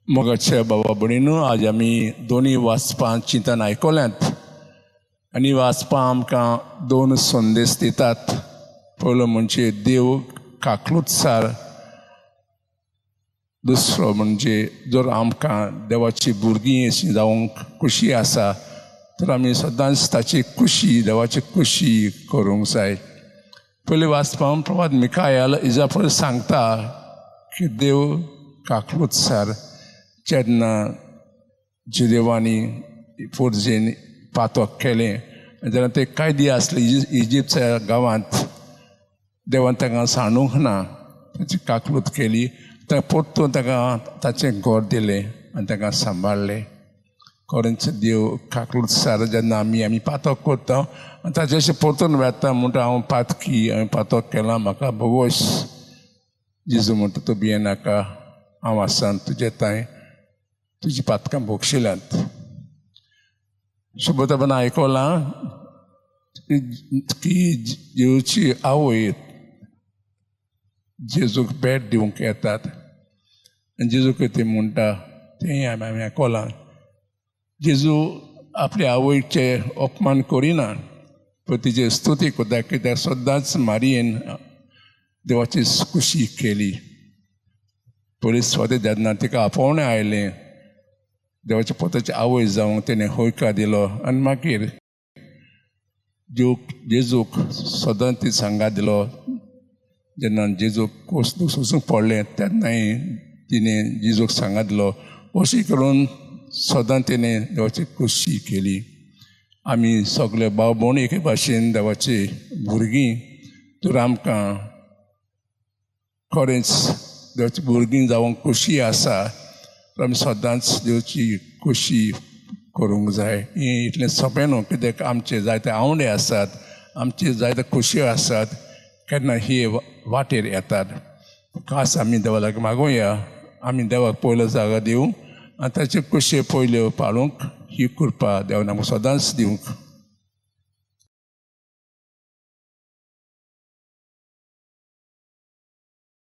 मोगाच्या बाबा भयणीनो, आज आमी दोनी वाचपां चिंतन आयकल्यांत आनी वाचपां आमकां दोन संदेश दितात. पयलो म्हणजे देव काकलुतसार, दुसरो म्हणजे जर आमकां देवाची भुरगीं अशीं जावंक खुशी आसा तर आमी सदांच ताची खुशी, देवाची खुशी करूंक जाय. पयलीं वाचपां प्रभात मिकायल इजापळ सांगता की देव काकलुतसार. जेन्ना जुदेवांनी फोर्जेन पातक केलें जेन्ना ते कायदे आसले इजिप्तच्या गांवांत, देवान तांकां सांडूंक ना, ताची काकलूत केली, ताका परतून ताका ताचें घर दिलें आनी ताका सांबाळ्ळें. खरेंच देव काकलूत सार. जेन्ना आमी पातक करता आनी ताचे परतून वेता म्हणटा, हांव पातकी, हांवें पातक केलां, म्हाका भोगोस. जेजू म्हणटा, तूं भियेनाका, हांव आसा तुजे तांय, तुजी पातकां भोगशिल्यांत. सोबत आयकलां की जेजूची आवय जेजूक भेट दिवंक येतात आनी जेजू कितें म्हणटा तें आमी आयकलां. जेजू आपले आवयचे अपमान करिना, पूण तिची स्तुती करता, कित्याक सदांच मारयेन देवाची खुशी केली. पयलीं स्वता जेन्ना तिका आपोवणें आयलें, देवाच्या पोताची आवय जावंक तेणें हयकार दिलो आनी मागीर जेजूक सदांच ती सांगात दिलो. जेन्ना जेजूक कोस सोसूंक पडलें तेन्नाय तिणें जेजूक सांगात दिलो. अशी करून सदां तिणें देवाची खुशी केली. आमी सगळे भाव भयण एके भाशेन देवाची भुरगीं, तर आमकां खरेंच देवाची भुरगीं जावंक खुशी आसा तर आमी सदांच देवची खुशी करूंक जाय. हें इतलें सोंपें न्हू, कित्याक आमचे जायते आवडे आसात, आमचे जायते खुशयो आसात, केन्ना ही वाटेर येतात. खास आमी देवा लागीं मागुया, आमी देवाक पयलो जागो दिवं आनी ताचे खुशे पयल्यो पाळूंक ही कृपा देवान आमकां सदांच दिवंक.